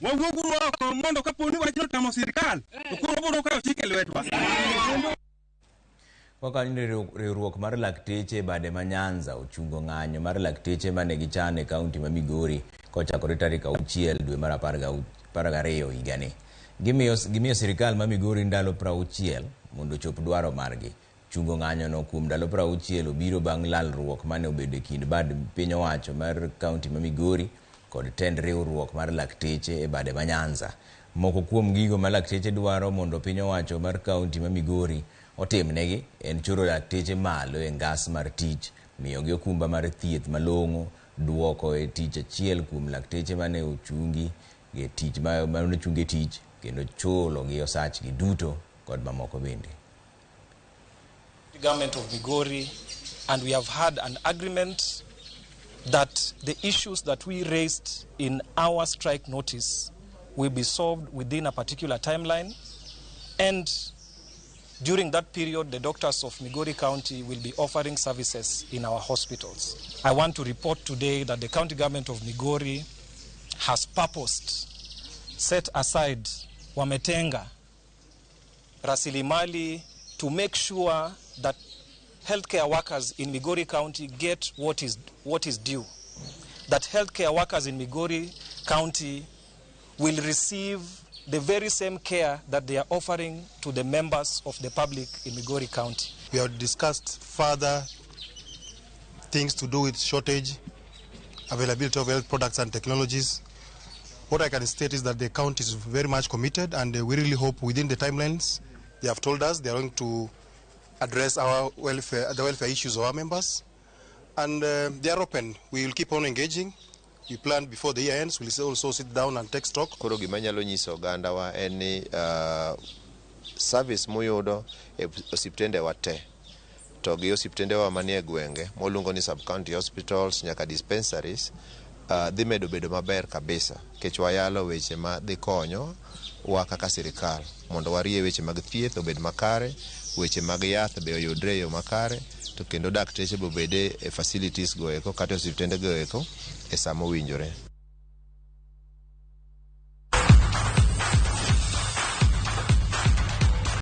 Wawuoguru oko mondo kapo ni wachno tamo sirkal to koro wabiro kawo chik e lwetwa. Kokanyo riwruok mar lakteche e bade ma Nyanza ochungo ng'anyo mar lakteche mane gichano e kaunti ma Migori kochakore tarik 6 dwe mar 12 higani. Gimiyo sirikal ma Migori ndalo 60 mondo ochop dwaro margi. Chungo ng'anyono kuom ndalo 60 obiro bang' lalruok mane obedo e kind bad piny owacho mar kaunti ma Migori kod tend riwruok mar lakteche e bade ma Nyanza. Moko kuom gigo ma lakteche dwaro mondo piny owacho mar kaunti ma Migori otimnegi en choro lakteche malo e ngas mar tich, miyogi okumba mar thieth malong'o, duoko e tich achiel kuom lakteche mane ochungi e tich mane ochung e tich kendo chulogi osachgi duto kod mamoko bende. Government of Migori, and we have had an agreement that the issues that we raised in our strike notice will be solved within a particular timeline, and during that period the doctors of Migori County will be offering services in our hospitals. I want to report today that the county government of Migori has purposed, set aside, wametenga rasilimali to make sure that healthcare workers in Migori County get what is due. That healthcare workers in Migori County will receive the very same care that they are offering to the members of the public in Migori County. We have discussed further things to do with shortage, availability of health products and technologies. What I can state is that the county is very much committed, and we really hope within the timelines they have told us they are going to address our welfare, the welfare issues of our members. And they are open. We will keep on engaging. We plan before the year ends, we'll also sit down and take stock. Koro gima nyalo nyiso ogandawa en ni service muyudo e osiptendewa te to gi osiptendewa manie gwenge moluongo ni sub county hospitals nyaka dispensaries dhi medo bedo maber kabisa nikech wayalo weche ma dhi konyo wa kaka sirikal mondo warie weche mag thieth obed makare, weche mag yath be oyudre e yo makare, to kendo dakteche be obede e facilities go eko kata e osiptende go eko e sama owinjore.